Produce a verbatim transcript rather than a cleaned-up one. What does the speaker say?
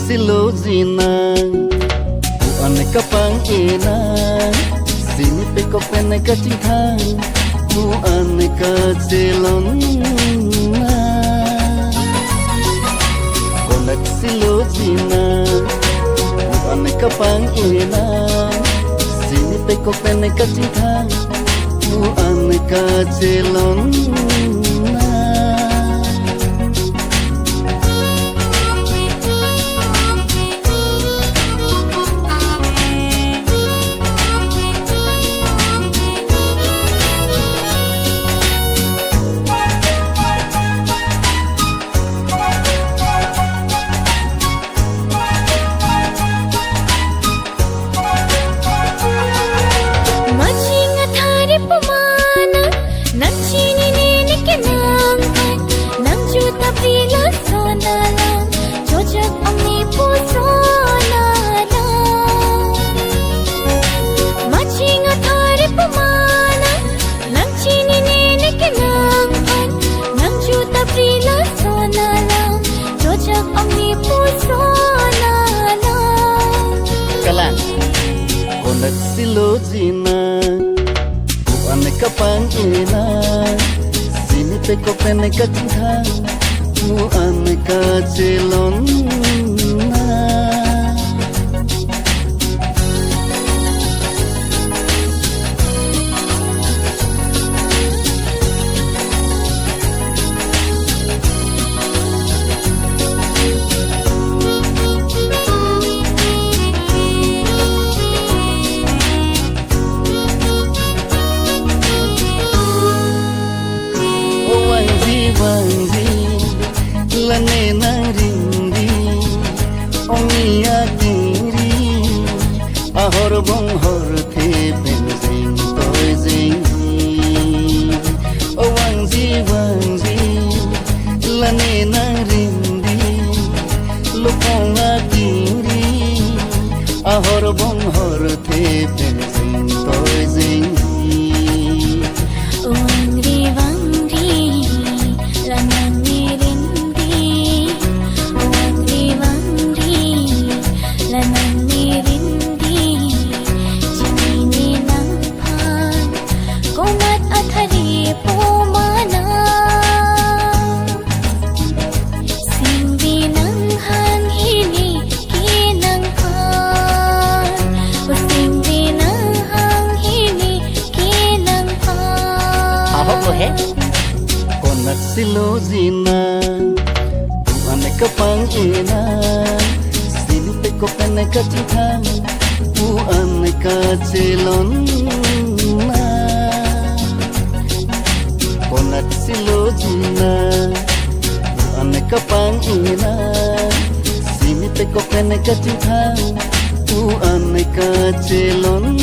Silo jinang, pu-an kapang-enang, sini pekok pen kachingthang, pu-an kachelonnang. Konat silo jinang, pu-an kapang-enang, sini pekok pen kachingthang, pu-an kachelonnang. Maching athari pu ma nang, nang chinine ne kenang an, nang jutapri lason alam, chojak ong ne puson alam. Maching athari pu ma nang, nang chinine ne kenang an, nang jutapri lason alam, chojak ong ne puson alam. Kalang, konat silo jinang, pu-an kapang-enang, sini pekok pen kachingthang, pu-an kachelonnang. O vangji, vangji, la ne nang ring di, ong-i akiri, ahor bonghor the pen jeng toi jeng. O vangji, vangji, la ne nang ring di, lupong akiri, ahor bonghor the pen jeng toi jeng. O vangri vangri, la nang ne ring di. O vangri vangri, la nang ne ring di. Chinine nangphan, konat athari pu ma nang. Singbi nang hanghe ne kenang an. O singbi nang hanghe ne kenang an. Ahok lo he? Konat silo jinang, pu-an kapang-enang, sini pekok pen kachingthang, pu-an kachelonnang. Konat silo jinang, pu-an kapang-enang, sini pekok pen kachingthang, pu-an kachelonnang.